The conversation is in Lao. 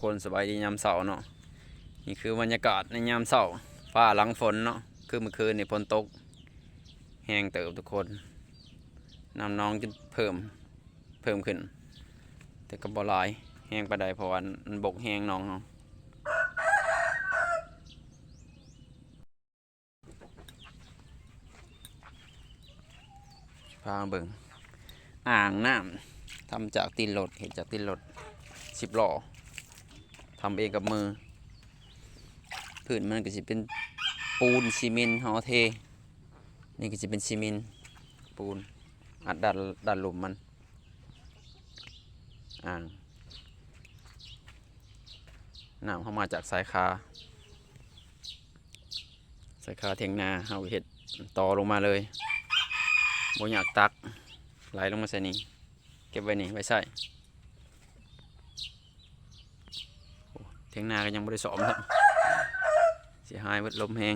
ຄົນສະບາຍດີຍາມເຊົ້າເນາະ. ນີ້ຄືບັນຍາກາດໃນຍາມເຊົ້າ ຟ້າຫຼັງຝົນເນາະ. ຄືມື້ຄືນນີ້ຝົນຕົກແຮງເຕີບທຸກຄົນ, ນ້ຳໜອງຈຶ່ງເພີ່ມ ເພີ່ມຂຶ້ນ ແຕ່ກໍບໍ່ຫຼາຍແຮງປານໃດ ເພາະວ່າມັນບົກແຮງໜອງເຮົາ. ພາມາເບິ່ງອ່າງນ້ຳ ທຳຈາກຕີນລົດ ເຮັດຈາກຕີນລົດສິບລໍ້ ທຳເອງກັບມື. ພື້ນມັນກໍຊິເປັນປູນຊີເມັນ ເຮົາເທ, ນີ້ກໍຊິເປັນຊີເມັນ ປູນ ອັດດ້ານ ດ້ານລຸ່ມມັນ. ອ່າງນ້ຳເຮົາມາຈາກສາຍຄາ ສາຍຄາຖຽງນາ ເຮົາເຮັດຕໍ່ລົງມາເລີຍ ບໍ່ຍາກຕັກ ໄຫຼລົງມາໃສ່ນີ້ ເກັບໄວ້ນີ້ໄວ້ໃຊ້. ໂອ້ ຖຽງນາກໍຍັງບໍ່ໄດ້ສ້ອມຊ້ຳ ເສຍຫາຍເບິດ ລົມແຮງ.